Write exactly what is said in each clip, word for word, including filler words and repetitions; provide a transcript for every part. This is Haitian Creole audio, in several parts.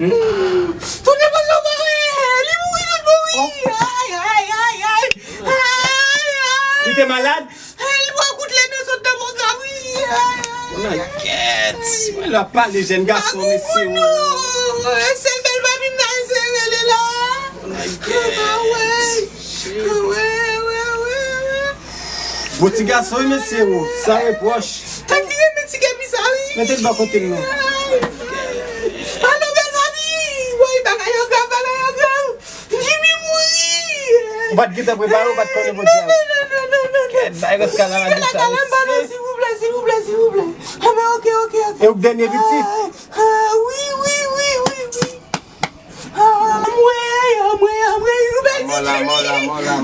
Tout le monde mwen, li mouri, tout mouri. Ay, ay, ay, ay. Ay, ay. Li te malad? Li pran kout lè nan sot nan bòkò, wi. Ay, ay. Mwen nan kèt. Mwen la pale jèn gason, mesye. Oh, non. Se bèl papi m nan eseye rele la. Mwen nan kèt. Ah, ouais. Ah, ouais, ouais, ouais, ouais. Bon ti gason, wi, mesye, wo. San repwòch. Tèt li renmen ti kepi sa, wi. Mete l bò kote l, non. Ay. Alo, bèl papi. Woy, bagay yo grav, bagay yo grav. Jimmy mouri. Ou pa t gentan prepare, ou pa t konnen, Bondye. Non, non, non, non, non. Kèt, bay rès ka nan radyo sa, mesye. Silvouplè, silvouplè, silvouplè. Ah, ben, ok, ok, ok. E ou k dènye pitit? Ah, ah, wi, wi, wi, wi, wi. Ah, anmwey, anmwey, anmwey, nou pèdi Jimmy.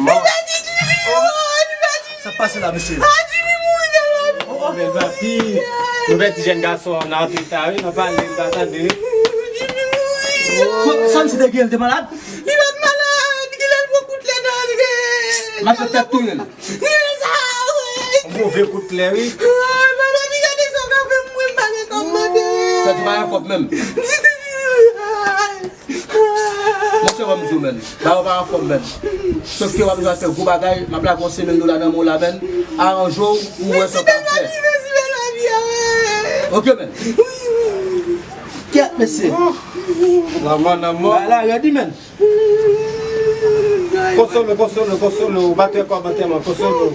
Nou pèdi Jimmy, oh, nou pèdi Jimmy. Sa k pase la, mesye? Ah, Jimmy mouri, bèl papi. Oh, bèl papi. Nou pèdi jèn gason an nan antre ta, wi, nan pale, m pa tande. Jimmy mouri. Sa misye te gen, li te malad? Li pa t malad, genlè l pran kout lè nan antre. Malfektè touye l. Genlè sa, wi. Move kout lè, wi. Ay, bèl papi, gade sa w ka fè m, mwen, m pa gen kòb mande. Sa di pa gen kòb menm. Monchè, ban m di w, menn. Ba yo pa anfòm, menn. Sòf ke w ap bezwen fè gwo bagay, m ap lage yon senk mil dola nan men w la, menn. Aranje w pou w wè sa w ka fè. Mèsi, bèl papi, mèsi, bèl papi, ah, ouais. Ok, menn. Kèt, mesye. Lanmò, lanmò. Bagay la rèd, wi, menn. Konsole w, konsole w, konsole w. Ou pa t wè kòb antèman, konsole w.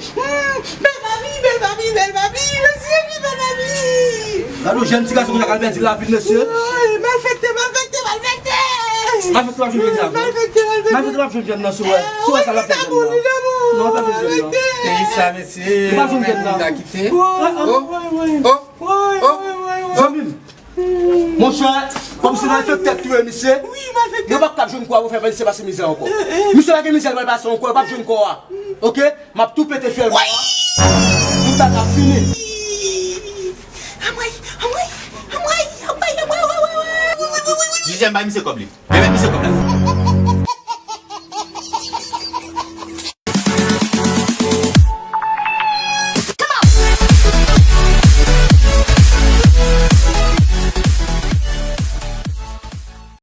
Bèl papi, bèl papi, bèl papi, mesye, bèl papi. Gade yon jèn ti gason konsa k al pèdi lavi l, mesye. Ay, malfektè, malfektè, malfektè. Malfektè w ap jwenn jèn nan. Malfektè, malfektè. Malfektè w ap jwenn jèn nan, si w wè, si w wè sa l ap fè jèn nan. Non, w ap jwenn jèn nan. Peyi sa, mesye. Ou p ap jwenn jèn nan. Ou pa kite. Oh, oh, oh, oh. Zanmi m. Monchè, kòmsi malfektè k touye misye. Wi, malfektè. Yo p ap kab jwenn kò a pou fè misye pase mizè ankò. Misye pa gen mizè l pral pase ankò, yo p ap jwenn kò a. Ok? M ap tou pete fyèl mò a. Tout sa ka fini. Anmwey, anmwey, anmwey, anmwey, anmwey, anmwey, anmwey. Jijè, m bay misye kòb li. Remèt misye kòb la.